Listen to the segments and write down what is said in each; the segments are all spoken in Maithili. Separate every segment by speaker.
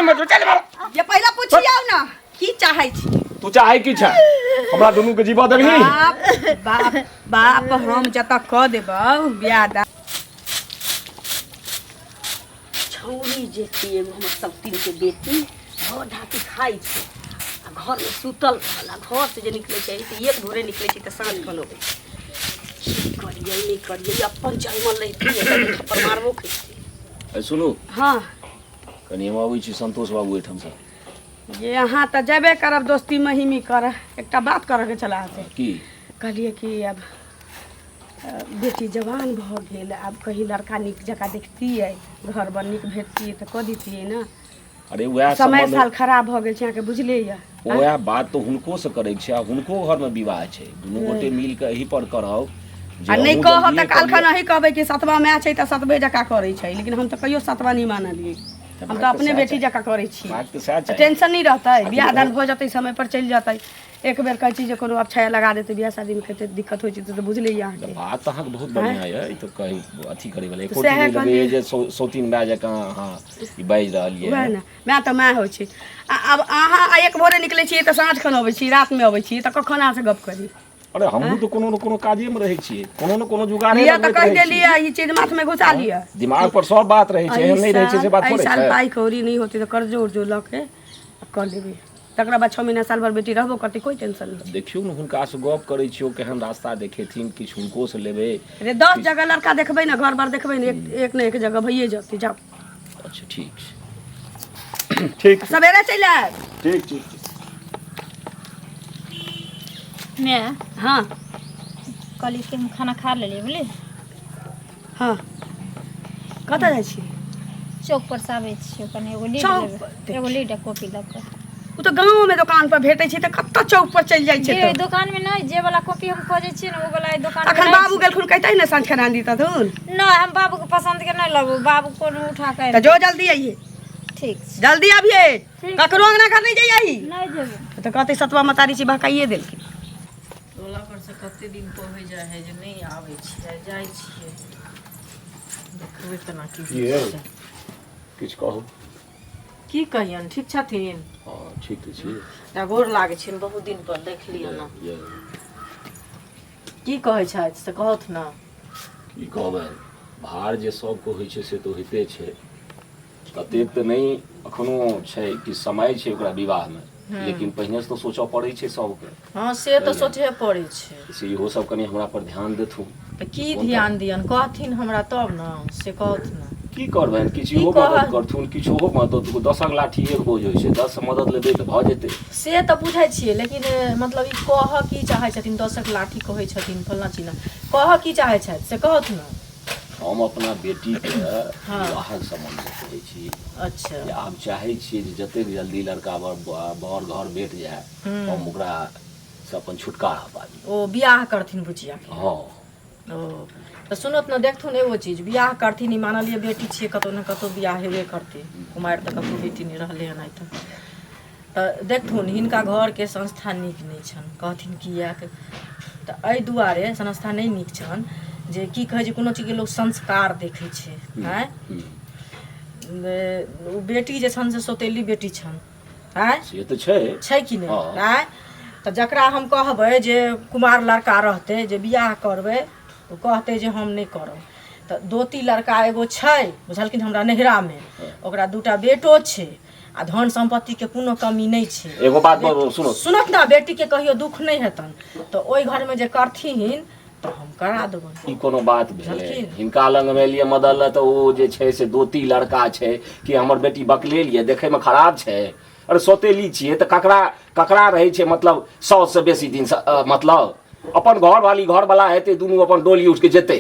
Speaker 1: मत चल बाहर।
Speaker 2: ये पहला पूछियौ ना की चाहै छी।
Speaker 1: तू चाहे की छै? हमरा दुनू के जीवा देबही?
Speaker 2: बाप बाप बाप, हम जतऽ कऽ देबौ बियाह दान।
Speaker 3: छौरी जे छै एगो हमर सब के बेटी घर ढाकी खाइ छै आ घरमे सुतल रहल, आ घरसँ जे निकलै छै तऽ एक भोरे निकलै छै तऽ साँझ खन अबै छै। की करियै नहि करियै, अपन जनमल रहितियै तऽ थप्पड़ मारबो करितियै।
Speaker 4: सुनू।
Speaker 3: हँ।
Speaker 4: कनि हम अबै छी संतोष बाबू एहिठामसँ।
Speaker 3: जे अहाँ तऽ जेबे करब दोस्ती महिमी करऽ, एकटा बात करऽके छलै अहाँसँ।
Speaker 4: की?
Speaker 3: कहलियै कि आब बेटी जवान भऽ गेल, आब कहीं लड़का नीक जकाँ देखतियै, घर बर नीक भेटतियै तऽ कऽ दितियै ने।
Speaker 4: अरे वएह
Speaker 3: समय साल खराब भऽ गेल छै, अहाँके बुझले यऽ।
Speaker 4: वएह बात तऽ हुनको से करैके छै आ हुनको घरमे विवाह छै, दुनू गोटे मिल कऽ एहि पर करब जे
Speaker 3: आ नहि
Speaker 4: अहूँ
Speaker 3: कहब
Speaker 4: जल्दिए
Speaker 3: तऽ काल्हिखन
Speaker 4: करियौ।
Speaker 3: अहीं कहबै कि सतवा माय छै तऽ सतबे जकाँ करै छै, लेकिन हम तऽ कहियो सतवा नहि मानलियै,
Speaker 4: तऽ
Speaker 3: हम
Speaker 4: बात
Speaker 3: तऽ अपने
Speaker 4: सएह
Speaker 3: बेटी
Speaker 4: छै।
Speaker 3: जकाँ करै छी।
Speaker 4: बात तऽ सएह छै।
Speaker 3: टेंशन नहि रहतै,
Speaker 4: आ
Speaker 3: बियाह दान भऽ जेतै, समय पर चलि जेतै। एक बेर कहै छी जे कोनो अक्षय लगा देतै, बियाह शादीमे कते दिक्कत होइ छै तऽ बुझले यऽ अहाँके।
Speaker 4: बात तऽ अहाँके बहुत बढ़िआँ यऽ, ई तऽ कहै अथी करै वला एको
Speaker 3: सएह
Speaker 4: नहि लगैए
Speaker 3: कहलियै।
Speaker 4: जे सौतीन माय जकाँ अहाँ ई बाजि रहलियै
Speaker 3: वएह
Speaker 4: हँ।
Speaker 3: ने, माय तऽ माय होइ छै। आ आब अहाँ आ एक भोरे निकलै छियै तऽ साँझ खन अबै छी, रातिमे अबै छी, तऽ कखन अहाँसँ गप करी?
Speaker 4: अरे हमहूँ तऽ कोनो ने कोनो काजेमे रहै छियै, कोनो ने कोनो जुगाड़े
Speaker 3: लिअ तऽ
Speaker 4: लगबैत
Speaker 3: कहि
Speaker 4: रहै छियै।
Speaker 3: देलियै, ई चीज माथमे घुसा लिअ।
Speaker 4: दिमाग पर सब बात रहै छै, एहन
Speaker 3: एहि
Speaker 4: नहि रहै छै से
Speaker 3: साल
Speaker 4: बात
Speaker 3: एहि
Speaker 4: थोड़े
Speaker 3: साल
Speaker 4: छै।
Speaker 3: पाइ कौड़ी नहि होतै तऽ कर्जो उर्जो लऽ के आ कऽ लेबै, तकरा बाद 6 महीना साल भर बेटी रहबो करतै, कोइ टेंशन नहि छै।
Speaker 4: देखियौ ने, हुनकासँ गप करै छियै, ओ केहन रास्ता देखेथिन, किछु हुनकोसँ लेबै।
Speaker 3: रे 10 जगह लड़का देखबै ने, घर बार देखबै ने, एक ने एक जगह भइए जेतै। जाउ।
Speaker 4: अच्छा ठीक छै, ठीक।
Speaker 3: सवेरे चलि आयब।
Speaker 4: ठीक ठीक ठीक।
Speaker 5: मैं
Speaker 3: हाँ।
Speaker 5: कहली कि हम खाना खा लेलियै, बुझली?
Speaker 3: हाँ, कतऽ जाइ छी?
Speaker 5: चौक पर से आबै छियै कनि एगो लीड
Speaker 3: चौक
Speaker 5: लेबै।
Speaker 3: पर?
Speaker 5: एगो लीड आ कॉपी लऽ कऽ।
Speaker 3: ओ तऽ गाँवमे दोकान पर भेटै छै, तऽ कतऽ चौक पर चलि जाइ छै?
Speaker 5: जे
Speaker 3: तऽ
Speaker 5: दोकान मे नहि, जे वाला कॉपी हम खोजै छियै ने, ओ वाला एहि दोकान मे
Speaker 3: अखन
Speaker 5: नहि
Speaker 3: बाबू
Speaker 5: छै।
Speaker 3: गेलखुन, कहितै ने साँझ खाना दितथुन।
Speaker 5: नहि, हम बाबू के पसंद के नहि लेबो, बाबू कोनो उठा के
Speaker 3: तऽ जो जल्दी अइहे।
Speaker 5: ठीक छै।
Speaker 3: जल्दी अबिहे।
Speaker 5: ठीक।
Speaker 3: ककरो अंगना घर नहि जइयही।
Speaker 5: नहि जेबै।
Speaker 3: तऽ कहतै सतवा मतारी छी, बहकाइए देलखिन।
Speaker 6: टोला पर से कते दिन कहै जाइ है जे नहि आबै छियै, जाइ छियै, देखबै केना की
Speaker 4: की
Speaker 6: होइ
Speaker 4: यौ?
Speaker 6: छै।
Speaker 4: किछु कहू।
Speaker 6: की कहियनि, ठीक छथिन?
Speaker 4: हँ, ठीक तऽ छी।
Speaker 6: ता गोर लागै छियनि, बहुत दिन पर देखलियनि ने।
Speaker 4: ये
Speaker 6: की कहै छथि से कहथु ने।
Speaker 4: की कहबनि, भार जे सबके होइ छै से तऽ होइते छै, ततेक तऽ नहि एखनो छै कि समय छै ओकरा विवाहमे, लेकिन पहिनेसँ तऽ सोचऽ पड़ै छै सबके।
Speaker 6: हँ, से तऽ सोचहे पड़ै छै।
Speaker 4: से इहो सब कनि हमरा पर ध्यान देथुन।
Speaker 6: तऽ की ध्यान दियनि, कहथिन हमरा तब ने, से कहथु ने।
Speaker 4: की करबनि, किछु
Speaker 6: की
Speaker 4: इहो मदद
Speaker 6: कहब?
Speaker 4: करथुन, किछु ओहो मदद। दसक लाठी एक बोझ होइ छै, 10 मदद लेबै तऽ भऽ जेतै।
Speaker 6: से तऽ बुझै छियै, लेकिन मतलब ई कहऽ की चाहै छथिन? दसक लाठी कहै छथिन, फल्लाँ चिल्लाँ कहऽ की चाहै छथि से कहथु ने।
Speaker 4: हम अपना बेटीके
Speaker 6: हँ।
Speaker 4: विवाहक सम्बन्धमे कहै छी
Speaker 6: अच्छा
Speaker 4: जे आब चाहै छियै जे जतेक जल्दी लड़का बर बर घर भेट जाय, हम ओकरा से अपन छुटकारा पाबी।
Speaker 6: ओ बियाह करथिन बुचियाके?
Speaker 4: हँ।
Speaker 6: ओ तऽ सुनत ने, देखथुन एगो चीज, बियाह करथिन, ई मानलियै बेटी छियै, कतहु ने कतहु बियाह हेबे करतै, कुमारि तऽ ककरो बेटी नहि रहलै हन आइ तक। तऽ देखथुन, हिनका घरके संस्था नीक नहि छनि। कहथिन किएक? तऽ एहि दुआरे संस्था नहि नीक छनि जे की कहै छै, कोनो चीजके लोक संस्कार देखै छै। आँय, ओ बेटी जे छनि से सौतेली बेटी छनि। आँय,
Speaker 4: से तऽ छै।
Speaker 6: छै कि नहि?
Speaker 4: हँ।
Speaker 6: आँय, तऽ जकरा हम कहबै जे कुमार लड़का रहतै जे बियाह करबै, ओ कहतै जे हम नहि करब। तऽ दोती लड़का एगो छै, बुझलखिन, हमरा नैहरामे ओकरा दूटा बेटो छै आ धन सम्पत्तिके कोनो कमी नहि छै।
Speaker 4: एगो बात सुनू।
Speaker 6: सुनत ने, बेटीके कहियो दुःख नहि हेतनि, तऽ ओहि घरमे जे करथिन तऽ हम करा देबनि।
Speaker 4: ई कोनो बात भेलै?
Speaker 6: बुझलखिन?
Speaker 4: हिनका लग मे एलियै मदद लए तऽ ओ जे छै से दोती लड़का छै कि हमर बेटी बकलेल यऽ, देखैमे खराब छै? अरे सौतेली छियै तऽ ककरा ककरा रहै छै मतलब 100 से बेसी दिन से, मतलब अपन घरवाली घरवाला हेतै, दुनू अपन डोली उठि के जेतै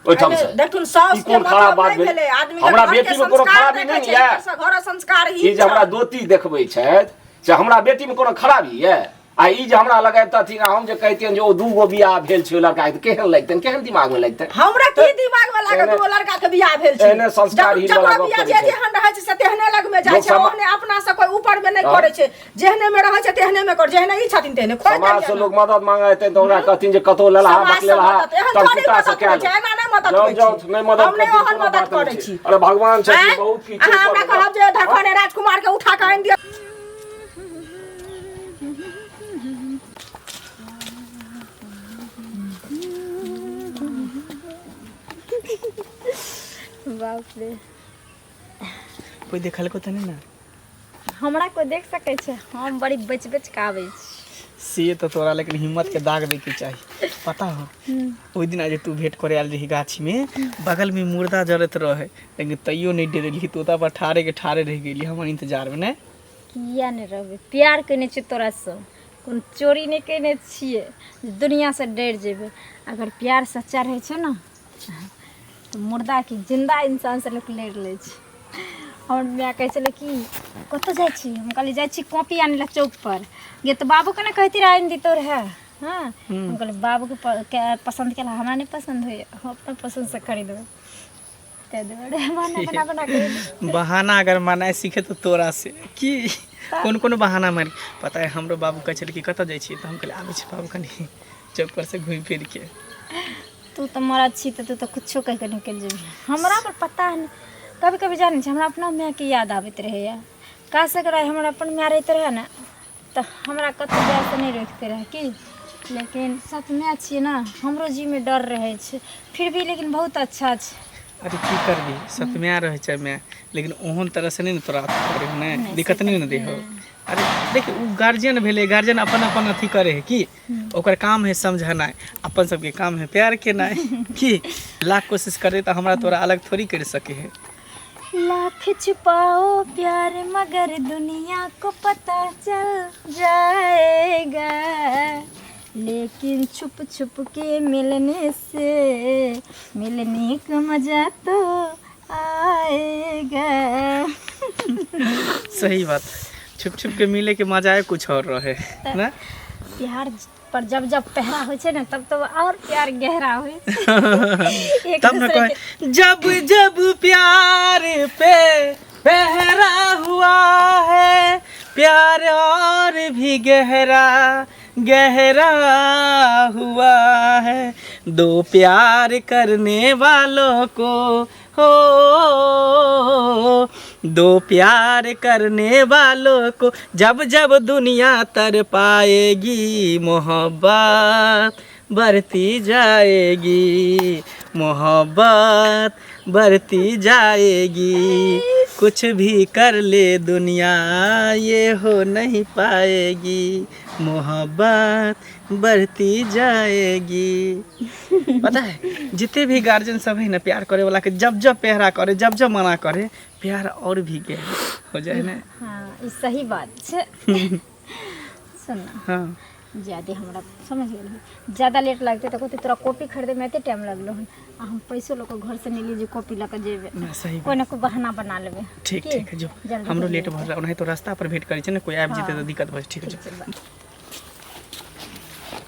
Speaker 4: ओहिठाम से।
Speaker 6: देखथुन, साउस
Speaker 4: ई
Speaker 6: के
Speaker 4: कोन खराब
Speaker 6: मतलब
Speaker 4: बात
Speaker 6: नहि
Speaker 4: भेल?
Speaker 6: भेलै आदमी के
Speaker 4: हमरा
Speaker 6: घर के
Speaker 4: बेटी मे कोनो
Speaker 6: संस्कार
Speaker 4: खराबी
Speaker 6: देखै
Speaker 4: नहि
Speaker 6: छै,
Speaker 4: यऽ।
Speaker 6: एकर से घरक संस्कार
Speaker 4: ई
Speaker 6: ही
Speaker 4: जे हमरा दोती देखबै छथि से हमरा बेटी मे कोनो खराबी यऽ? आ ई जे हमरा लग अबितथिन आ हम जे कहितियनि जे ओ दू गो बियाह भेल छै ओहि लड़का के, तऽ केहन लगतनि, केहन दिमाग मे लगतनि?
Speaker 6: हमरा की दिमाग में लागत?
Speaker 4: एहने-
Speaker 6: दूगो लड़का के बियाह भेल छै।
Speaker 4: एहने संस्कारहीन
Speaker 6: जब-
Speaker 4: वाला
Speaker 6: जकरो
Speaker 4: गप
Speaker 6: बियाह
Speaker 4: करै
Speaker 6: जे
Speaker 4: छै।
Speaker 6: जेहन रहै छै से तेहने लग में जाइ
Speaker 4: लोक
Speaker 6: छै।
Speaker 4: समा-
Speaker 6: ओहने अपना से कोई ऊपर में नहि
Speaker 4: हँ।
Speaker 6: करै छै, जेहने में रहै छै तेहने में कर, जेहने ई छथिन तेहने खोज
Speaker 4: समाज से लोग मदद मांगे एतै तऽ ओकरा कहथिन जे कतौ लेलहा
Speaker 6: समाज से
Speaker 4: बकलेलहा
Speaker 6: मदद, एहन थोड़ी
Speaker 4: टंकुटा से
Speaker 6: मदद
Speaker 4: कए
Speaker 6: होइ छै, एना नहि मदद
Speaker 4: जाउ
Speaker 6: होइ
Speaker 4: जाउ
Speaker 6: छै।
Speaker 4: नहि मदद
Speaker 6: हम नहि
Speaker 4: करथिन,
Speaker 6: ओहन
Speaker 4: कोनो
Speaker 6: मदद
Speaker 4: बात नहि
Speaker 6: करै
Speaker 4: छै।
Speaker 6: छी।
Speaker 4: अरे भगवान छथिन
Speaker 6: आँय?
Speaker 4: बहुत किछु
Speaker 6: अहाँ हमरा कहब जे धरखने राजकुमार के उठा के
Speaker 2: आनि दिअ।
Speaker 5: बाप रे।
Speaker 7: कोई देखलको तऽ नहि ने?
Speaker 5: हमरा कोइ देख सकै छै? हम बड़ी बचि बचि कऽ आबै छी।
Speaker 7: से तऽ तोरा लेकिन हिम्मत के दाग दै के चाही। पता हो, ओहि दिना जे तू भेंट करे आयल रही गाछी में, बगल में मुर्दा जरत रहे, लेकिन तैयो नहीं डरेली, तोता पर ठारे के ठारे रह गेली हमर इंतजार में। ने
Speaker 5: किया नहि रहबै? प्यार केने छियै तोरासँ, कोनो चोरी नहि केने छियै जे दुनिआँसँ डरि जेबै। अगर प्यार सच्चा रहै छै ने तऽ मुर्दा की जिन्दा इंसानसँ लोक लड़ि लै छै। हमर माय कहै छलै कि कतऽ जाइ छी? हम कहलियै जाइ छी कॉपी आनै लए चौकपर। गे तऽ बाबूके ने कहती रहए आनि दितौ रहए। हँ, हम कहलियै बाबूके पसन्द केला हमरा नहि पसन्द होइए, हम अपना पसन्दसँ खरीदबै। ताहि दुआरे बहाना बना बना कऽ।
Speaker 7: बहाना अगर मनाए सीखे तऽ तोरा से की कोन कोन बहाना मारि। पता है, हमरो बाबू कहै छलै कि कतऽ जाइ छी, तऽ हम कहलियै आबै छी बाबू कनि चौक पर से घुमि फिर के।
Speaker 5: तू तऽ मरद छी तऽ तू तऽ कुछो कहि कऽ निकलि जेबही। हमरा पर पता नहि कभी कभी जानै छी हमरा अपना मायके याद आबैत रहैए। काश अगर आइ हमर अपन माय रहिते रहए ने तऽ हमरा कतहु जाइसँ नहि रोकिते रहए की। लेकिन सत माय छियै ने, हमरो जीवमे डर रहै छै फिर भी, लेकिन बहुत अच्छा छै।
Speaker 7: अरे की करबी, सतम्या रहै छै माय, लेकिन ओहन तरह से नहि ने तोरा अथी करे हो, ने दिक्कत नहि ने दै हो। अरे देख, ओ गार्जियन भेलै, गार्जियन अपन अपन अथी करे है की, ओकर काम है समझेनाइ, अपन सबके काम है प्यार केनाइ। की लाख कोशिश करे तऽ हमरा तोरा अलग थोड़ी करि सके है।
Speaker 5: लाख छुपाओ प्यार मगर दुनिया को पता चल जाएगा, लेकिन छुप छुप के मिलने से मिलने का मजा तो आएगा।
Speaker 7: सही बात, छुप छुप के मिले के मजा है कुछ और रहे ना।
Speaker 5: प्यार पर जब जब पहरा होइ छै ने तब तब और प्यार गहरा होइ छै।
Speaker 7: तब न कहे जब जब प्यार पे पहरा हुआ है, प्यार और भी गहरा गहरा हुआ है, दो प्यार करने वालों को हो, दो प्यार करने वालों को जब जब दुनिया तर पाएगी, मोहब्बत बढ़ती जाएगी, मोहब्बत बढ़ती जाएगी, कुछ भी कर ले दुनिया ये हो नहीं पाएगी, मोहब्बत बढ़ती जाएगी। पता है, जितने भी गार्जियन सब है ना प्यार करे वाला के, जब जब पहरा करे, जब जब मना करे, प्यार और भी गहरा हो जाए ना।
Speaker 5: हाँ, ई सही बात छै। सुन ना।
Speaker 7: हाँ।
Speaker 5: ज्यादे हमरा समझ गेलही, ज्यादा लेट लगतै तऽ कहतै तोरा कॉपी खरीदैमे एते टाइम लगलो हन, आ हम पैसो लऽ कऽ घरसँ नहि एलियै जे कॉपी लऽ कऽ जेबै।
Speaker 7: ना, सही
Speaker 5: कोइ ने कोइ बहाना बना लेबै।
Speaker 7: ठीक।
Speaker 5: की?
Speaker 7: ठीक है, जो।
Speaker 5: जल्दी
Speaker 7: हमरो
Speaker 5: जल्दी
Speaker 7: लेट भऽ रहल, ओनाहितो रास्ता पर भेंट करै छै ने, कोइ आबि जेतै तऽ दिक्कत भऽ जेतै। ठीक है, जो।
Speaker 5: ठीक छै, बाय।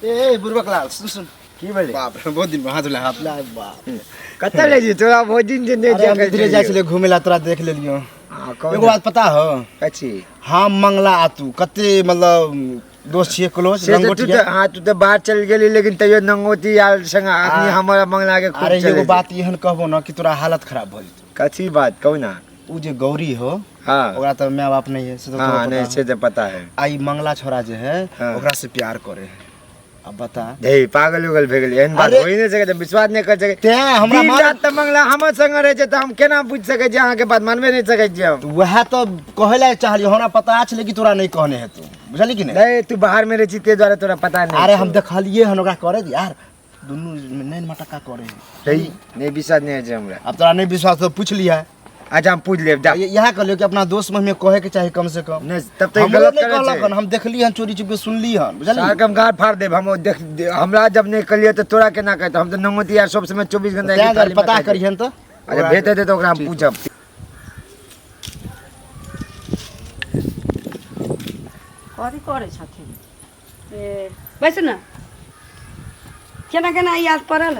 Speaker 8: ए बुढ़बक लाल, सुन सुन।
Speaker 9: की भेलै?
Speaker 8: बाप रे, बहुत दिन हाथ ला हाथ ला बाप।
Speaker 9: कतऽ ले जी तोरा बहुत दिन से नहि
Speaker 8: अरे हम
Speaker 9: देखै
Speaker 8: इधरे जाइ छलियै घूमे ला, तोरा देख लेलियो।
Speaker 9: हाँ, कहू
Speaker 8: एगो
Speaker 9: ने।
Speaker 8: बात पता हो?
Speaker 9: कथी?
Speaker 8: हम मंगला आ तू कते मतलब दोस्त छियै क्लोज।
Speaker 9: से तऽ तू
Speaker 8: लंगोटिया।
Speaker 9: तऽ हाँ, तू तऽ बाहर चलि गेली, लेकिन तैयो नंगोती आयल संग अखनी हमर मंगला के खूब
Speaker 8: अरे
Speaker 9: चलै
Speaker 8: एगो
Speaker 9: छै।
Speaker 8: बात एहन कहबो ना कि तोरा हालत खराब भऽ जेतौ।
Speaker 9: कथी बात कहू ना।
Speaker 8: उ जे गौरी हो,
Speaker 9: हाँ,
Speaker 8: ओकरा तऽ माय बाप नहीं है, से तऽ तोरा
Speaker 9: हाँ
Speaker 8: पता
Speaker 9: नहीं
Speaker 8: हो।
Speaker 9: से तऽ पता है।
Speaker 8: आ ई मंगला छोरा जे है,
Speaker 9: हाँ।
Speaker 8: ओकरा से प्यार करे है। अब बता।
Speaker 9: हे पागल उगल भए गेलै, एहन बात
Speaker 8: अरे-
Speaker 9: होइ नहि सकै छै, विश्वास नहि कर सकै।
Speaker 8: तें हमरा
Speaker 9: दिन
Speaker 8: मालूम-
Speaker 9: रात तऽ मंगला हमर संग रहै छै, तऽ हम केना बुझि सकै छियै? अहाँके बात मानबे नहि सकै छियै हम।
Speaker 8: तऽ वएह तऽ कहै लए चाहलियै, हमरा पता छलै कि तोरा नहि कहने हेतौ, बुझली कि नहि?
Speaker 9: नहि, तू बाहर मे रहै छी ताहि दुआरे तोरा पता नहि।
Speaker 8: अरे हम देखलियै हन ओकरा करैत यार, दुनू नैन मटक्का करे है।
Speaker 9: नहीं नहीं, विश्वास नहीं है हमरा।
Speaker 8: अब तोरा नहीं विश्वास तो पूछ लिया।
Speaker 9: अच्छा, हम पूछ लेब, जा।
Speaker 8: इएह कहलियो कि अपना दोस्त में कहे के चाही कम से कम।
Speaker 9: नहीं, तब तो ई
Speaker 8: हमरो
Speaker 9: गलत
Speaker 8: नहीं
Speaker 9: करै
Speaker 8: कहलक
Speaker 9: छै।
Speaker 8: हन, हम देखली हन, चोरी चुपके सुनली हन, बुझली?
Speaker 9: सार के हम गाड़ फाड़ देब। हम देख हमरा जब नहीं कहलियै तऽ तोरा केना कहतौ? हम तऽ नंगोती यार सब समय 24 घंटा
Speaker 8: तें
Speaker 9: एक
Speaker 8: दुआरे
Speaker 9: थालीमे
Speaker 8: पता
Speaker 9: खाइ छी।
Speaker 8: करिहन तऽ।
Speaker 9: अच्छा, भेट हेतै तऽ ओकरा हम पूछब।
Speaker 6: कथी करै छथिन?
Speaker 2: ए, बैसू ने। केना केना याद पड़ल?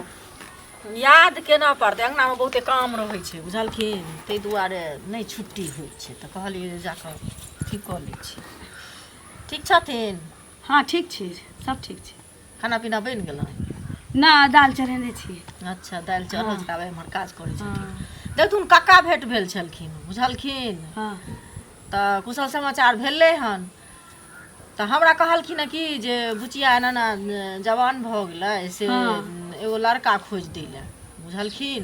Speaker 6: याद केना पड़तै, अङ्गनामे बहुते काम रहै छै बुझलखिन, ताहि दुआरे नहि छुट्टी होइ छै, तऽ कहलियै जे जाकऽ ठीक कऽ लै छी। ठीक छथिन?
Speaker 2: हँ, ठीक छी, सब ठीक छै।
Speaker 6: खाना पीना बनि गेलै?
Speaker 2: ना, दालि चढ़ेने छी।
Speaker 6: अच्छा, दालि चढ़ल छै, आब एम्हर काज करै छथिन। देखथुन, कक्का भेँट भेल छलखिन बुझलखिन।
Speaker 2: हँ।
Speaker 6: तऽ कुशल समाचार भेलै हन। तऽ हमरा कहलखिन हँ कि जे बुचिया एना एना जवान भऽ गेलै से एगो लड़का खोजि दै लए, बुझलखिन?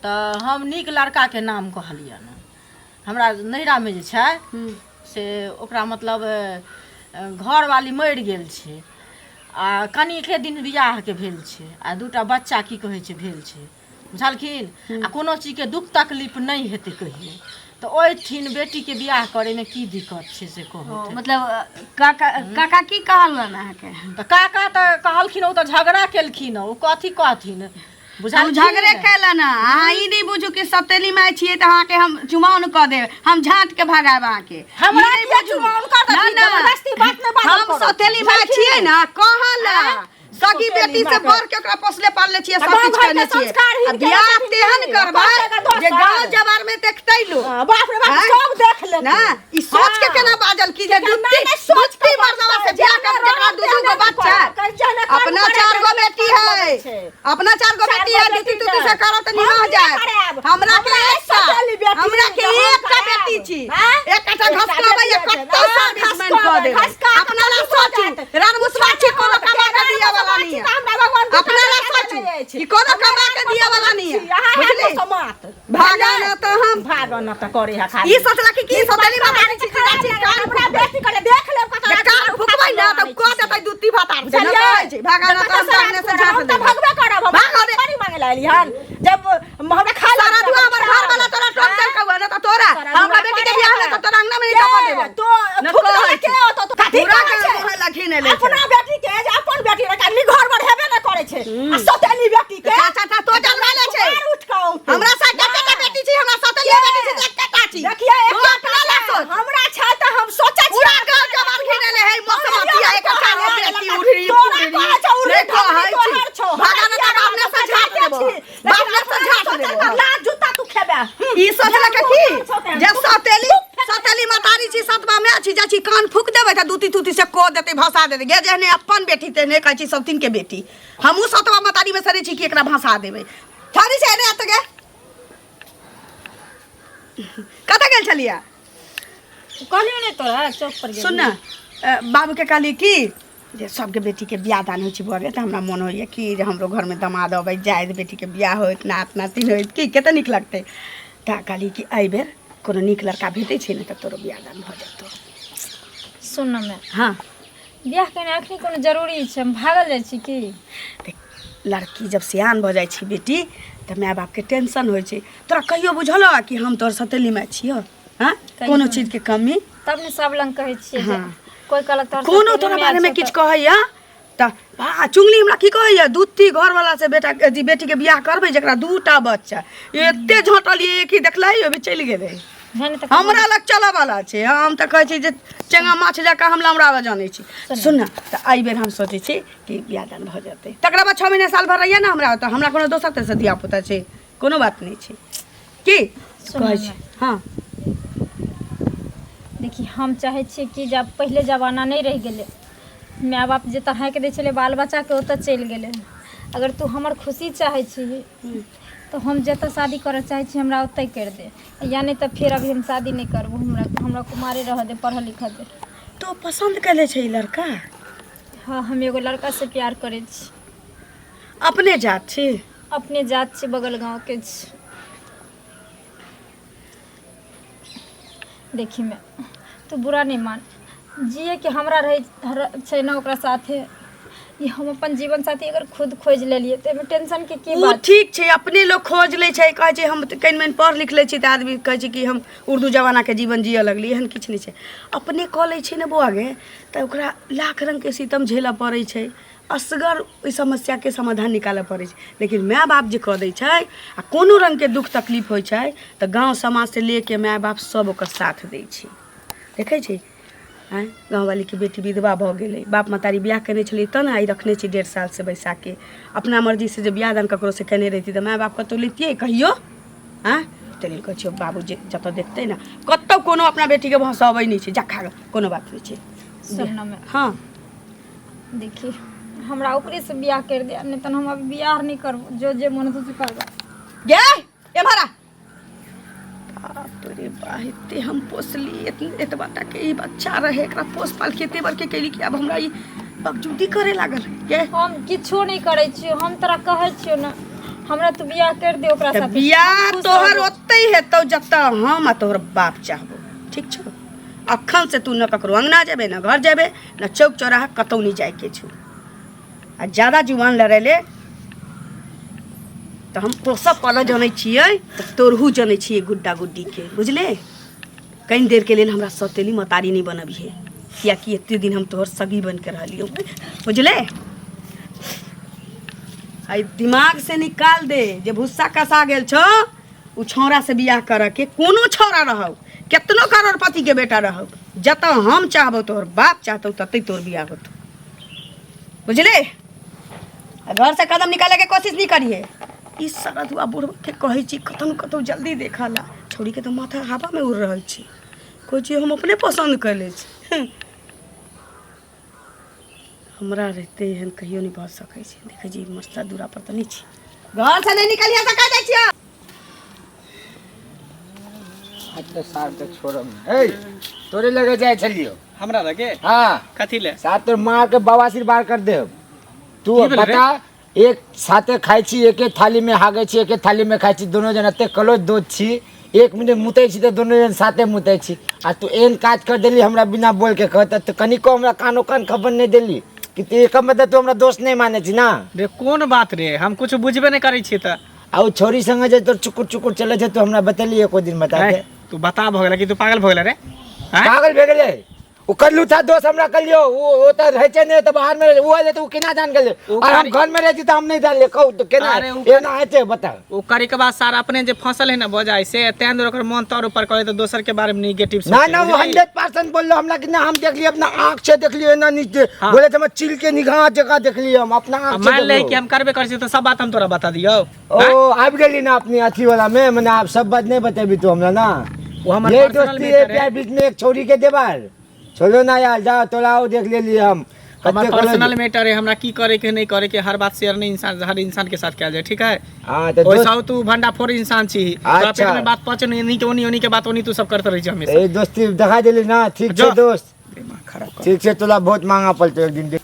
Speaker 6: तऽ हम नीक लड़काके नाम कहलियनि। हमरा नैहरामे जे छै से ओकरा मतलब घरवाली मरि गेल छै आ कनिके दिन बियाहके भेल छै आ दूटा बच्चा की कहै छै भेल छै, बुझलखिन? आ कोनो चीजके दुःख तकलीफ नहि हेतै कहियो। तऽ ओहिठिन बेटीके बियाह करैमे की दिक्कत छै से कहू?
Speaker 2: मतलब काका, काका की कहलन अहाँके?
Speaker 6: तऽ काका तऽ कहलखिन, ओ तऽ झगड़ा केलखिन। ओ कथी कहथिन,
Speaker 2: बुझलखिन? झगड़े केलन। अहाँ ई नहि बुझू कि सतेली माय छियै तऽ अहाँके हम चुमाओन कऽ देब, हम झाँट के भगायब अहाँके।
Speaker 6: हमरा किया चुमाओन कर देब? जबरदस्ती बात नहि बाजल
Speaker 2: हम
Speaker 6: करू।
Speaker 2: सतेली माय छियै ने, कहल सगी बेटी से बढ़ के ओकरा पोसले पालले छियै, सब
Speaker 6: गाँव
Speaker 2: किछु
Speaker 6: घरके
Speaker 2: केने छियै।
Speaker 6: संस्कार
Speaker 2: आ
Speaker 6: हिनके
Speaker 2: बियाह
Speaker 6: छथिन
Speaker 2: तेहन
Speaker 6: की?
Speaker 2: करबै
Speaker 6: अपन जगह
Speaker 2: जे
Speaker 6: दोसर।
Speaker 2: गाँव जवार में देखतै लोग।
Speaker 6: हाँ, बाप रे बाप,
Speaker 2: आँय?
Speaker 6: सब देख लेतै।
Speaker 2: ना ई सोच के
Speaker 6: हाँ।
Speaker 2: केना बाजल कि जे
Speaker 6: ना,
Speaker 2: दुत्ती
Speaker 6: ना, सोच के
Speaker 2: दुत्ती मर्दवा से
Speaker 6: बाजतै,
Speaker 2: बियाह कर
Speaker 6: जेना
Speaker 2: जकरा दू दू गो
Speaker 6: रहतै,
Speaker 2: बच्चा,
Speaker 6: जेना कर्म
Speaker 2: अपना
Speaker 6: करै
Speaker 2: चार गो
Speaker 6: तेना
Speaker 2: बेटी
Speaker 6: कर्म
Speaker 2: है,
Speaker 6: करै छै।
Speaker 2: अपना चार गो
Speaker 6: चार
Speaker 2: बेटी
Speaker 6: गो
Speaker 2: है,
Speaker 6: बेटी
Speaker 2: दुत्ती तुत्ती
Speaker 6: छै।
Speaker 2: से करत
Speaker 6: हम
Speaker 2: निमह
Speaker 6: किया
Speaker 2: जायत।
Speaker 6: करायब?
Speaker 2: हमरा के
Speaker 6: हमरा
Speaker 2: एकटा
Speaker 6: सतेली बेटी
Speaker 2: हमरा के
Speaker 6: जे हम
Speaker 2: एकटा
Speaker 6: करायब।
Speaker 2: बेटी छी,
Speaker 6: आँय?
Speaker 2: एकटा
Speaker 6: एकटा
Speaker 2: घसकाबै
Speaker 6: बेटी छै।
Speaker 2: कतौ
Speaker 6: हाँ,
Speaker 2: सर्विसमैन कऽ
Speaker 6: घसकाबै,
Speaker 2: देबै।
Speaker 6: घसका कऽ
Speaker 2: अपना ला
Speaker 6: कतौ
Speaker 2: सोचू,
Speaker 6: जायत।
Speaker 2: रणमुसवा छी, कोनो कमा के दिअ वाला नहीं है।
Speaker 6: हमरा भगवान
Speaker 2: अपना ला सोचू कि कोनो कमा के दिअ वाला नहीं है,
Speaker 6: बुझली?
Speaker 2: बुझली? भागा न तऽ हम
Speaker 6: भागो न तऽ करे है खाली।
Speaker 2: ई सोचलक कि की सतेली माता छी, छी कान
Speaker 6: हमरा बेटी करे देख लेब कतऽ
Speaker 2: जे कान फुकबै ने तऽ कऽ देतै दूती भातार से।
Speaker 6: बुझलियै?
Speaker 2: कहै छी भागा न तऽ हम सामने से झाँप
Speaker 6: हम तऽ
Speaker 2: देबै।
Speaker 6: भगबे करब। हम
Speaker 2: भागो रे।
Speaker 6: थोड़ी मांगे ला एली हन जब हमरा खा
Speaker 2: सारा दुआ हमर घर वाला तोरा टोक देलकौ हन, त तोरा हमरा बेटी के बियाह में त तोरा अंगना में नहीं टपा देबो।
Speaker 6: तो
Speaker 2: न
Speaker 6: थूक
Speaker 2: कहै
Speaker 6: देलक
Speaker 2: छी।
Speaker 6: के ओतऽ तो कथी
Speaker 2: पूरा
Speaker 6: कहै
Speaker 2: के
Speaker 6: छै?
Speaker 2: मोह लखी ने ले छै।
Speaker 6: अपना बेटी के जे अपन बेटी रखा आदमी घर पर हेबे न करै छै आ सतेली बेटी के
Speaker 2: चाचा ता तो जनवा ले छै।
Speaker 6: उठ कऽ औतै।
Speaker 2: हमरा सा कतेटा बेटी छी? हमरा सतेली बेटी छी त एकटा छी।
Speaker 6: देखिए,
Speaker 2: तू
Speaker 6: एकटा
Speaker 2: अपना ला
Speaker 6: छै।
Speaker 2: सोच।
Speaker 6: हमरा छै तऽ हम सोचै छी।
Speaker 2: पूरा गाँव जवान घिने ले है मसमतिया, एकटा ने बेटी उड़ी
Speaker 6: तोरा कहै छौ उड़ी,
Speaker 2: नहि कहै छी।
Speaker 6: तोहर छौ।
Speaker 2: भागा न तऽ बाप से झाँप देबो, बाप से झाँप देबो।
Speaker 6: लात जूता तू खेबे।
Speaker 2: ई सोचलक की जे सतेली सतेली मतारी छी, सतबा में छी, जाइ छी कान फूक देबै तऽ दूती तूती से कऽ देतै, भसा देतै। गे जेहने अपन बेटी तेहने कहै छी सब तीन के बेटी। हमहूँ सतबा मतारी में सरै छी कि एकरा भसा देबै। थारी छै रे एतऽ गे, कतऽ गेल छलियै?
Speaker 5: कहलियौ नहि तोरा, चौक पर गेल।
Speaker 2: सुन ने, बाबूके कहली कि जे सबके बेटीके बियाह दान होइ छै भऽ गेल, तऽ हमरा मोन होइए कि जे हमरो घरमे दमाद अबै जाइत, बेटीके बियाह होइत, नात नातिन होइत, कि कते नीक लगतै। तऽ कहली कि एहिबेर कोनो नीक लड़का भेटै छै ने तऽ तोरो बियाह दान भऽ जेतौ।
Speaker 5: सुन ने माय।
Speaker 2: हँ।
Speaker 5: बियाह केनाइ अखनी कोनो जरूरी छै? हम भागल जाइ छी की?
Speaker 2: देख, लड़की जब सियान भऽ जाइ छै बेटी तऽ माय बापके टेंशन होइ छै। तोरा कहियो बुझल हौ कि हम तोहर सतेली माय छियौ? हँ, कोनो चीजके कमी
Speaker 5: तब ने सब लग कहै छियै जे कोइ कहलक तोहर
Speaker 2: कोनो
Speaker 5: सतेली
Speaker 2: तोरा
Speaker 5: माय
Speaker 2: बारेमे
Speaker 5: छौ
Speaker 2: किछु कहैया तऽ आ चुगली हमरा की कहैया, दूती घरवाला से बेटा अथी बेटीके बियाह करबै जकरा दूटा बच्चा। एते झटलियै कि देखलही अभी चलि गेलै।
Speaker 5: है ने तऽ
Speaker 2: हमरा लग चलऽ वाला छै। हम तऽ कहै छी जे चेंगा माछ जकाँ हम लमराबऽ जानै छी। सुन ने, तऽ एहिबेर हम सोचै छी कि बियाह दान भऽ जेतै, तकरा बाद 6 महीना साल भर रहियै ने हमरा ओतऽ। हमरा कोनो दोसर तेसर धिया पुता छै? कोनो बात नहि छै। की कहै छी? हँ।
Speaker 5: देखी, हम चाहै छियै कि जब पहिले जमाना नहि रहि गेलै, माय बाप जतऽ हाँकि दै छलै बाल बच्चाके ओतऽ चलि गेलै। अगर तू हमर खुशी चाहै छिही तऽ हम जतऽ शादी करऽ चाहै छी हमरा ओतहि करि दे, या नहि तऽ फेर अभी हम शादी नहि करबो। हमरा हमरा कुमारे रहऽ दे, पढ़ऽ लिखऽ दे।
Speaker 2: तो पसन्द कैले छै ई लड़का?
Speaker 5: हँ, हम एगो लड़कासँ प्यार करै छी।
Speaker 2: अपने जात छी?
Speaker 5: अपने जात छी, बगल गाँवके छी। देखी मैं, तू बुरा नहीं मान, जिए के हमरा रहे छै ने ओकरा साथे। ई हम अपन जीवन साथी अगर खुद खोजि लेलियै तऽ एहिमे टेंशन के की
Speaker 2: ओ
Speaker 5: बात?
Speaker 2: ठीक छै, अपने लोग खोज लै छै, कहै छै हम तऽ कनि मनि पढ़ लिख लै छी तऽ आदमी कहै छै कि हम उर्दू जमानाके जीवन जियऽ लगली। एहन किछु नहि छै। अपने कऽ लै छै ने बौआ गे, तऽ ओकरा लाख रङ्गके सितम झेलऽ पड़ै छै, असगर ओहि समस्याके समाधान निकालऽ पड़ै छै। लेकिन माय बाप जे कऽ दै छै आ कोनो रङ्गके दुःख तकलीफ होइ छै तऽ गाँव समाजसँ लेके माय बाप सब ओकर साथ दै छै। देखै छी आँय, गाँववालीके बेटी विधवा भऽ गेलै, बाप महतारी बियाह केने छलै तऽ ने आइ रखने छी 1.5 सालसँ बैसाके। अपना मर्जीसँ जे बियाह दान ककरोसँ केने रहिती तऽ माय बाप कतहु लैतियै कहियो? आँय, ताहि लेल कहै छियौ, बाबू जे जतऽ देखतै ने कतहु कोनो अपना बेटीके भसबै नहि छै। जा खा, कोनो बात नहि छै।
Speaker 5: सुनऽमे।
Speaker 2: हँ।
Speaker 5: देखी, हमरा ओकरेसँ बियाह करि दे, नहि तऽ हम अभी बियाह नहि करबो। जो जे मन हेतौ से करबो।
Speaker 2: गे, एम्हर आ। बाप रे बा, एते हम पोसली, एतबा तक के ई बच्चा रहे, एकरा पोस पाल के एते बड़के केली कि आब हमरा ई बकचूदी करे लागल के।
Speaker 5: हम किछो नहि करै छियौ, हम तोरा कहै छियौ ने, हमरा तू बियाह कर दे ओकरा
Speaker 2: तऽ
Speaker 5: साथे।
Speaker 2: बियाह
Speaker 5: खुश
Speaker 2: तोहर
Speaker 5: रहबो।
Speaker 2: ओतै हेतौ जतऽ हम आ तोहर बाप चाहबो, ठीक छौ? अखन से तू न ककरो अंगना जेबे, न घर जेबे, न चौक चौराहा, कतौ नहि जाइके छौ। आ ज्यादा जुबान लड़ेले तऽ हम पोसऽ पालऽ जनै छियै तऽ तोरहू जनै छियै गुड्डा गुड्डीके, बुझले? कनि देरके लेल हमरा सौतेली मतारी नहि बनबिहे, कियाकि एते दिन हम तोहर सगी बनिके रहलियौ, बुझले? आइ दिमाग से निकाल दे जे भुस्सा कसा गेल छौ ओ छौड़ा से बियाह करऽ के। कोनो छौड़ा रहौ, केतनो करोड़पति के बेटा रहौ, जतऽ हम चाहबौ, तोहर बाप चाहतौ, ततै तोहर बियाह होतौ, बुझले? आ घर से कदम निकाले के कोशिश नहीं करिए। ई सरदुआ बुढ़वा के कहै छी कतौ न कतौ जल्दी देखऽ ला, छौड़ी के तऽ माथा हवा में उड़ रहल छी। कहै छी हम अपने पसन्द कऽ लै छी। हमरा रहिते एहन कहियो नहि भऽ सकै छै। देखै छी मस्ता दूरा पर तऽ नहि छी। घर से नहि निकलिए तऽ कह जाइ छियै।
Speaker 9: अच्छा सार तऽ छोड़ब ए, तोरे लगे जाइ छलियो।
Speaker 7: हमरा लगे?
Speaker 9: हाँ।
Speaker 7: कथी ले?
Speaker 9: साथ तोर मार के बवासीर बार कर देब तू।
Speaker 7: की भेलै रे?
Speaker 9: बता, एक साथे खाइ छी, एके थाली में हागे छी, एके थाली में खाइ छी, दोनों जन एते क्लोज दोस्त छी, एक मिनट मुतै छी तऽ दोनों जन साथे मुतै छी, आ तू एहन काज कर देली हमरा बिना बोल के कह तऽ कनिको हमरा कानो कान खबर नहि देली कि तू, एकर मतलब तू हमरा दोस्त नहि मानै छी ना?
Speaker 7: रे कोन बात रे, हम कुछ बुझबे नहि करै छियै तऽ।
Speaker 9: आ ओ छोरी संगे जे तोर चुकुर चुकुर चलै छै, तू हमरा बतेली एको दिन? बता दे।
Speaker 7: तू बता भऽ गेला कि तू पागल भऽ गेला रे? आँय?
Speaker 9: पागल भए गेलै ओ करलू था दोस्त हमरा कलियो, ओ तऽ रहै छै ने तऽ बाहर में ओ एलै तऽ ओ केना जान गेलै?
Speaker 7: ओ
Speaker 9: और हम घर में रहै छी तऽ हम नहि जानलियै। कहू तऽ केना
Speaker 7: अरे ओ
Speaker 9: एना हेतै? बता।
Speaker 7: ओ करे के बाद सारा अपने जे फसल है ना बजाय से तें दुआरे ओकर मन तर ऊपर करे तऽ दोसर के बारे में निगेटिव
Speaker 9: ना ना, वो 100% बोललो हमरा कि ना, हम देखलिए अपना आँख से देखलिए ना, नीचे।
Speaker 7: हाँ।
Speaker 9: बोले तऽ हम चिल के निगाह जगह देखलिए, हम अपना आँख से
Speaker 7: मान ले
Speaker 9: देखलो।
Speaker 7: कि हम करबे करै छी तऽ सब बात हम तोरा बता दियौ।
Speaker 9: ओ आबि गेली ना अपनी अथी वाला में, मने आब सब बात नहीं बतेबी तू हमरा ना?
Speaker 7: वो हमर
Speaker 9: ये
Speaker 7: पर्सनल
Speaker 9: दोस्ती है,
Speaker 7: मैटर है।
Speaker 9: प्यार बीच में एक छोरी के देवाल छोड़ो ना यार, जाओ तोरा देख ले लिए हम।
Speaker 7: हमर
Speaker 9: कते कहलो
Speaker 7: पर्सनल मैटर है, हमरा की करे के नहीं करे के हर बात शेयर नहीं इंसान हर इंसान के साथ कयल जाए, ठीक है?
Speaker 9: हाँ तो
Speaker 7: ओइसा
Speaker 9: दोस्त
Speaker 7: तू भंडाफोड़ इंसान छी, तोरा पेट
Speaker 9: अच्छा।
Speaker 7: में बात पहुंचे नहीं, नहीं के ओनी ओनी के बात ओनी तू सब करते रही छी हमेशा।
Speaker 9: ए दोस्ती दिखा देली ना, ठीक
Speaker 7: जो।
Speaker 9: छै दोस्त,
Speaker 7: दिमाग खराब कर।
Speaker 9: ठीक छै, तोरा बहुत महंगा पड़तौ एक दिन देख।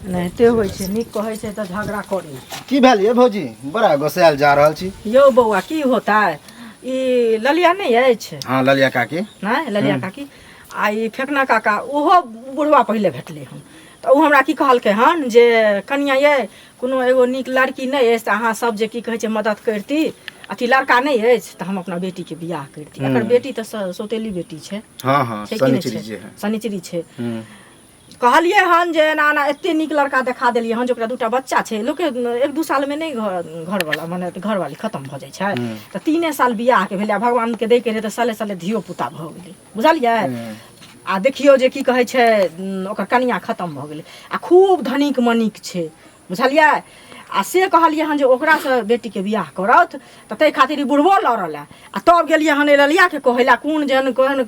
Speaker 6: एनाहिते होइ छै, नीक कहै छै तऽ झगड़ा करी।
Speaker 8: की भेल ये भौजी, बड़ा गोसायल जा रहल छी?
Speaker 6: यौ बौआ, की होतै, ई ललिया नहि अछि?
Speaker 8: हाँ ललिया काकी।
Speaker 6: नहि ललिया काकी आ ई फेकना काका, ओहो बुढ़वा पहिले भेटलै हन तऽ ओ हमरा की कहलकै हन जे कनिया ये, कोनो एगो नीक लड़की नहि अछि तऽ अहाँ सब जे की कहै छै मदद करती, अथी लड़का नहि अछि तऽ हम अपना बेटीके बियाह करती। एकर बेटी तऽ सौतेली बेटी छै।
Speaker 8: हाँ हाँ।
Speaker 6: छै कि नहि?
Speaker 8: शनिचरी
Speaker 6: छै
Speaker 8: जे है।
Speaker 6: शनिचरी छै। कहलियै हन जे एना एना एते नीक लड़का देखा देलियै हन जे ओकरा दूटा बच्चा छै। लोकके एक दू सालमे नहि घरवला मने घरवाली खतम भऽ जाइ छै, तऽ 3 साल बियाहके भेलै आ भगवानके दैके रहै तऽ साले साले धियो पुता भऽ गेलै, बुझलियै? आ देखियौ जे की कहै छै, ओकर कनिया खतम भऽ गेलै आ खूब धनिक मनिक छै, बुझलियै? आ से कहलियै हन जे ओकरासँ बेटीके बियाह करत तऽ ताहि खातिर ई बुढ़बो लड़ल हए। आ तब गेलियै हन ललियाके कहै लए, कोन जेहन केहन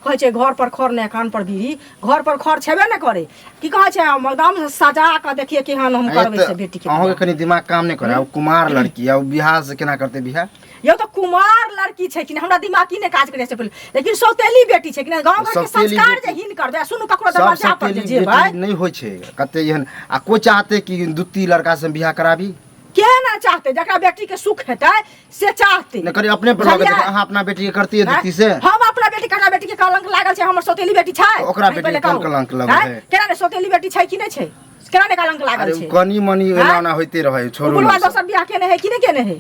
Speaker 6: कहै छै, घर पर खर नहि कान पर बीड़ी। घर पर खर छेबे नहि करै, की कहै छै, हम एकदम सजा कऽ देखियै केहन हम करबै से बेटीके
Speaker 8: अहूँके
Speaker 6: बियाह।
Speaker 8: कनि दिमाग काम नहि करे? कुमार लड़की आ बियाह से केना करतै बियाह?
Speaker 6: यौ तऽ कुमार लड़की छै कि नहि, हमरा दिमाग की नहि काज करै छै पहिले, लेकिन सौतेली बेटी छै कि नहि, गाँव घरके
Speaker 8: सौतेली
Speaker 6: संस्कार जे
Speaker 8: बेटी-
Speaker 6: हीन करबै आ सुनू ककरो
Speaker 8: सब
Speaker 6: दरवाजा पर जे
Speaker 8: सौतेली
Speaker 6: जेबै
Speaker 8: बेटी नहि होइ छै कते एहन। आ कोइ चाहते कि दूती लड़का से बियाह कराबी?
Speaker 6: के ना चाहते, जकरा बेटी के सुख हेतै से चाहते।
Speaker 8: नहि करी अपने पर लऽ के
Speaker 6: बुझलियै?
Speaker 8: देखो, अहाँ अपना बेटी के करतियै
Speaker 6: आँय?
Speaker 8: दूती से?
Speaker 6: हम अपना बेटी के, हमरा बेटी के कलंक लागल छै? हमर सौतेली बेटी छै?
Speaker 8: तऽ ओकरा
Speaker 6: अहीं
Speaker 8: बेटी
Speaker 6: पहिले
Speaker 8: के कोन
Speaker 6: कहू।
Speaker 8: कलंक लगल
Speaker 6: आँय?
Speaker 8: है?
Speaker 6: केना ने सौतेली बेटी छै कि नहि छै, केना ने कलंक लागल
Speaker 8: अरे
Speaker 6: छै?
Speaker 8: ओ कनि मनि एना
Speaker 6: आँय?
Speaker 8: ओना होइते रहै,
Speaker 6: ओ
Speaker 8: छोड़ू
Speaker 6: बुढ़वा
Speaker 8: ने सब।
Speaker 6: दोसर बियाह केने है कि नहि केने है?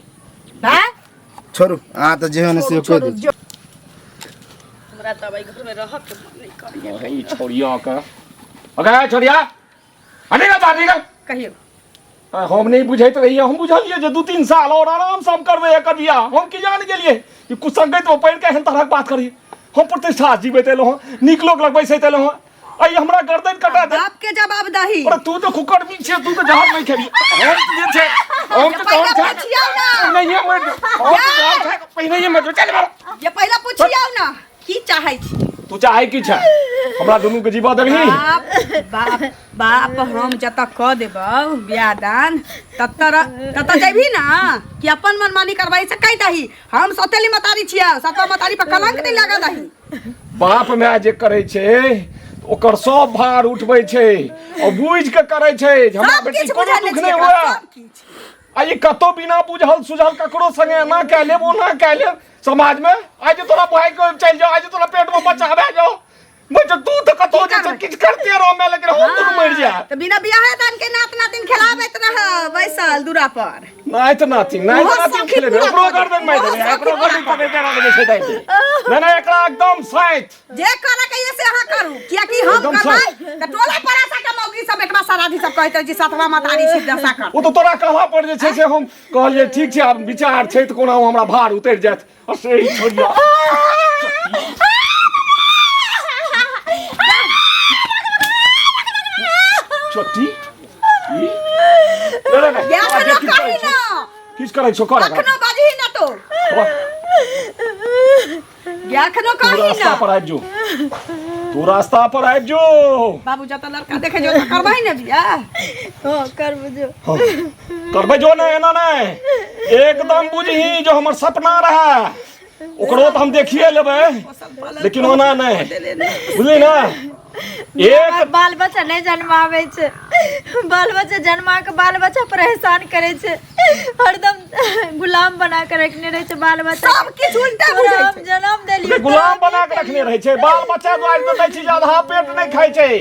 Speaker 6: आँय?
Speaker 8: छोड़ू, अहाँ तऽ जेहन से
Speaker 6: छोड़ू
Speaker 8: कहि
Speaker 6: छोड़ू
Speaker 8: दै।
Speaker 6: जो।
Speaker 2: हमरा तऽ अब एहि घरमे रहऽके मन नहि करैए।
Speaker 4: ई छोड़िया के अगे छोड़िया, हटी ना, बाहर निकल।
Speaker 2: कहियौ।
Speaker 1: हम नहीं बुझैत रहियै, हम बुझलियै जे 2-3 साल और आराम से हम करबै एकर बियाह। हम की जान गेलियै कि कुसंगति में पड़ि के एहन तरहक बात करी। हम प्रतिष्ठा जीबैत एलहुँ हँ, नीक लोक लग बैसैत एलहुँ हँ, अइ हमरा गर्दन कटा दे।
Speaker 2: बाप के जवाब दही।
Speaker 1: अरे तू तो कुकर्मी छियै, तू तो जहर नहीं खेबी। हम जे छै, हम तऽ
Speaker 2: पहिले
Speaker 1: जहर खाय
Speaker 2: पुछियौ ना।
Speaker 1: पहिनहिए मरि जाउ। हम तऽ जहर खाय पहिनहिए मरि जाउ। चल बाहर।
Speaker 2: जे पहिले पुछियौ ना की चाहै छी।
Speaker 1: तू चाहै की छै? हमरा दुनू के जीवा देबही
Speaker 2: बाप बाप बाप हम जतऽ कऽ देबौ बियाह दान ततऽ ततऽ जेबही ना कि अपन मनमानी करबाई से कहि दही हम सौतेली मतारी छियै सतवा मतारी पर कलंक नहीं लगा दही
Speaker 1: बाप माय जे करै छै ओकर सब भार उठबै छै और बुझि के करै छै जे हमरा
Speaker 2: सब
Speaker 1: बेटी
Speaker 2: किछु
Speaker 1: कोनो
Speaker 2: बुझल
Speaker 1: दुख
Speaker 2: छियै
Speaker 1: नहि
Speaker 2: एकरा,
Speaker 1: हुए
Speaker 2: सब किछु
Speaker 1: आ ई कतौ बिना बुझल सुझल ककरो संगे एना कए लेब ओना कए लेब समाज में आइ जे तोरा भाई के चलि जाओ आइ जे तोरा पेट में बच्चा भए जाओ बच्चा तू तऽ कतौ जे छै किछु करते रह मैं लेकिन हम दुनू मरि जाए
Speaker 2: तऽ बिना बियाहे दान के नात नातिन खेलाबैत रह बैसल दूरा पर
Speaker 1: नाइत नातिन नाइत
Speaker 2: ओहो
Speaker 1: नातिन
Speaker 2: सखी
Speaker 1: खेलेबै
Speaker 2: पूरा
Speaker 1: ओकरो
Speaker 2: कऽ
Speaker 1: गर्दन मारि
Speaker 2: ओहो
Speaker 1: देबै
Speaker 2: सखी
Speaker 1: एकरो
Speaker 2: पूरा
Speaker 1: गर्दन पकड़ि के रख दै छै दाइ नहि नहि एकरा एकदम साइत
Speaker 2: जे करे के ये से अहाँ करू कियाकि हम
Speaker 1: एकदम
Speaker 2: करबै तऽ टोला पड़ोसा के मौगी सब एतबा सराधी सब कहैत रहै छै सतवा मतारी छी दशा कर
Speaker 1: ओ तऽ तोरा कहला पर जे छै से हम कहलियै ठीक छै आब विचार छै तऽ कोना हमरा भार उतरि जायत आ से ही छोड़िया चोटी ई? नहि, नहि, नहि,
Speaker 2: या
Speaker 1: तोरा जे
Speaker 2: एखनो
Speaker 1: किछु करै
Speaker 2: कही
Speaker 1: छौ,
Speaker 2: ना
Speaker 1: किछु करै छौ कर एकरा।
Speaker 2: अखनो बाजही ना तो
Speaker 1: वाह,
Speaker 2: या अखनो
Speaker 1: तू
Speaker 2: कही
Speaker 1: रास्ता
Speaker 2: ना
Speaker 1: पर आबि जो तू रास्ता पर आबि जो
Speaker 2: बाबू जतऽ लड़का देखे जो तऽ करबै ने बियाह
Speaker 5: हाँ करबो जो
Speaker 1: हाँ, करबै जो नहि एना नहि एकदम बुझही जो हमर सपना रहे ओकरो तऽ हम देखिए लेबै लेकिन ओना नहि बुझली ने एक
Speaker 5: हमर बाल बच्चा नहि जन्माबै छै बाल बच्चा जन्मा के बाल बच्चा परेशान करै छै हरदम गुलाम बना के रखने रहै छै बाल बच्चा
Speaker 2: सब किछु उल्टा बुझै
Speaker 5: हम जन्म देलियै
Speaker 1: गुलाम बना के रखने रहै छै बाल बच्चा दुआरि तऽ दै छै जे आधा पेट नहि खाइ छै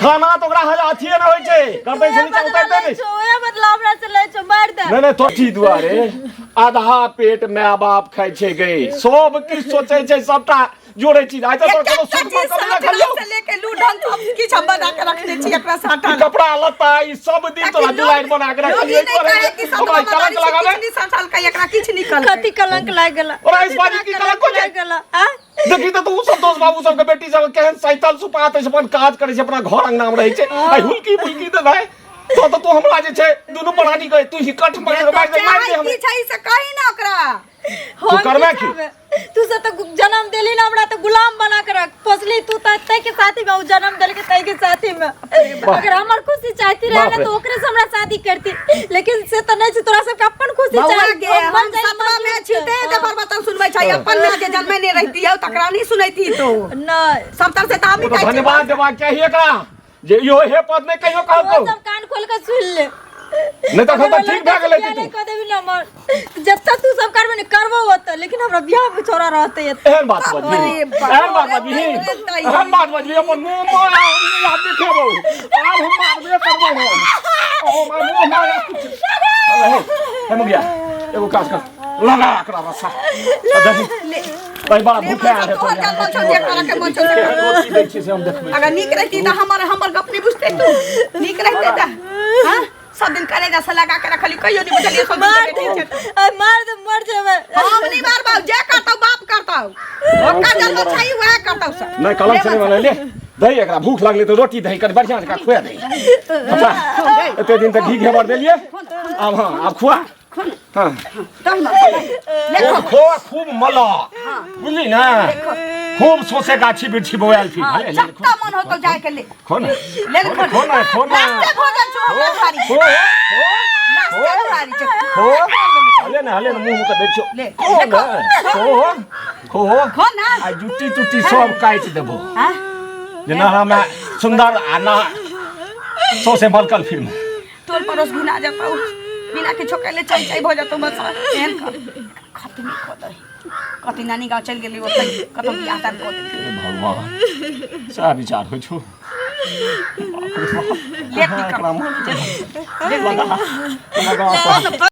Speaker 1: खाना तऽ ओकरा अथिए नहि होइ छै गर्दै से नीचा उतारिते नहि छै।
Speaker 5: ओहे बदला हमरा से लै छौ मारि दे
Speaker 1: नहि नहि तोठी दुआरे आधा पेट माय बाप खाइ छै गई सब किछु सोचै छै सबटा जोड़ै छी आइ तऽ तोर कोनो
Speaker 2: एकटा
Speaker 1: सुख
Speaker 2: चीज
Speaker 1: कमी नहि
Speaker 2: साटला
Speaker 1: खलियौ
Speaker 2: से लेके लू ढंग सब किछु हम बना के रखने छी एकरा
Speaker 1: ई
Speaker 2: साटल
Speaker 1: कपड़ा लत्ता ई सब दिन तोरा जुलाइन बना के
Speaker 2: लोग
Speaker 1: रखलियै
Speaker 2: ई नहि कहे कि
Speaker 1: हमरा
Speaker 2: सतवा
Speaker 1: ई कलंक
Speaker 2: मतारी छी
Speaker 1: लगाबै
Speaker 2: किछु नहीं साटल एकरा किछु निकल
Speaker 5: कथी कलंक लागि गेला
Speaker 1: ओरा इस बाजी की कलंक हो
Speaker 5: लागि गेला आ
Speaker 1: देखी तऽ तू संतोष बाबू सबके बेटी सब केहन सैतल सुपात छै अपन काज करै छै अपना घर अंगना मे रहै छै आ हुलकी फुलकी तऽ नहि तो तऽ तू हमरा जे छै दुनू प्राणी के तू ही कट मारि मारि दे मारि दे
Speaker 2: चाहे
Speaker 1: हमरा
Speaker 2: की छै से कही ना ओकरा
Speaker 5: हम
Speaker 1: करबै
Speaker 5: की
Speaker 1: की?
Speaker 5: चाहबै? तू सब तऽ जन्म देली ना हमरा तऽ गुलाम बना के रख पोसली तू तऽ तै के साथी में उ जन्म देलके तै के साथी में अगर हमर खुशी चाहती रहे
Speaker 1: बाप
Speaker 5: ना
Speaker 1: रे।
Speaker 5: तो ओकरे से हमरा शादी करती लेकिन से तऽ नहीं छै तोरा सबके अपन खुशी
Speaker 2: बौआ
Speaker 5: चाही
Speaker 2: गे
Speaker 5: हम
Speaker 2: हम
Speaker 5: मर जाइ
Speaker 2: सतवा में
Speaker 5: मर
Speaker 2: छी ते देवर वचन सुनबै छै अपन में जे जन्मे नहि रहती हौ तकरा नहीं सुनैती तो
Speaker 5: नहीं
Speaker 2: सब तरह से तऽ हम
Speaker 1: ओ तऽ
Speaker 2: ही
Speaker 1: धन्यवाद देबाक चाही एकरा जे इहो हे पद नहि कहियो
Speaker 5: तोरा
Speaker 1: कहलकौ
Speaker 5: सब कान खोल के सुन ले
Speaker 1: नहि तखन तऽ ठीक भए गेलै
Speaker 5: नहीं
Speaker 1: तू
Speaker 5: कह देबी ना हमर जत्ता तू सब करबे ने करबो ओतऽ लेकिन हमरा बियाह में छोरा रहते एतऽ
Speaker 1: एहन बात बजबी
Speaker 2: अरे बाप
Speaker 1: एहन बात बजबी
Speaker 2: रे, रे,
Speaker 1: एहन बात बजबी अपन मुंह में आब देखेबौ आब हम मारबे करबौ हम ओ मार मुंह मार हे हे मुगिया एगो काज कर लगा एकरा रस्सा आ दही दही बड़ा भूखे आयल
Speaker 2: तोहर जन्मल छौ जे करऽ के मन छौ से कर।
Speaker 1: रोटी दै छियै से हम देखबै
Speaker 2: अगर नीक रहती तऽ हमर हमर गप नहीं बुझते तू नीक रहते तऽ हाँ सब दिन करेजा से लगा के रखली कहियो नहीं बुझलिए सब दिन
Speaker 5: मार
Speaker 2: के
Speaker 5: दे
Speaker 2: बेटी छै।
Speaker 5: अरे मार दे मर जेबै
Speaker 2: हम नहीं मारबौ जे करतौ बाप करतौ ओकर जन्म छै वएह करतौ सब
Speaker 1: नहि कलम से नहि बनल ले दही एकरा भूख लागलै तऽ रोटी दही कनि बढ़िआँ जकाँ खुआ दही अच्छा एते दिन तऽ घी घेबर देलियै आब हँ आब खुआ हँ
Speaker 2: देखो
Speaker 1: खो खूब मल बुझली ने खूब सोसे गाछी बिरछी बौआयल थी
Speaker 2: हाँ, जत्ता मन होतो जाए के ले
Speaker 1: खो ने
Speaker 2: ले ले
Speaker 1: खो ने खो ने
Speaker 2: लास्टे भोजन छो हमरा भारी
Speaker 1: खो
Speaker 2: लास्टे भारी छो
Speaker 1: खो हले ने हले ने मुंह के दै छियो
Speaker 2: ले,
Speaker 1: खो ने खो खो
Speaker 2: खो ना
Speaker 1: आ जुट्टी तुट्टी सब काटि देबो
Speaker 2: हाँ
Speaker 1: जेना हमरा सुंदर आ ना सौसे मलकल फिल्म
Speaker 2: टोल पड़ोस घुना जतौ बिना किछो कैले चल चल भऽ जतौ बस एहन कर खत्म कऽ दही कथी नानी गाँव चलि गेली ओतै कतौ बियाह दान कऽ देलकै
Speaker 1: हे भगवान सएह विचार होइ छौ
Speaker 2: लेट निकल
Speaker 1: लगा लगा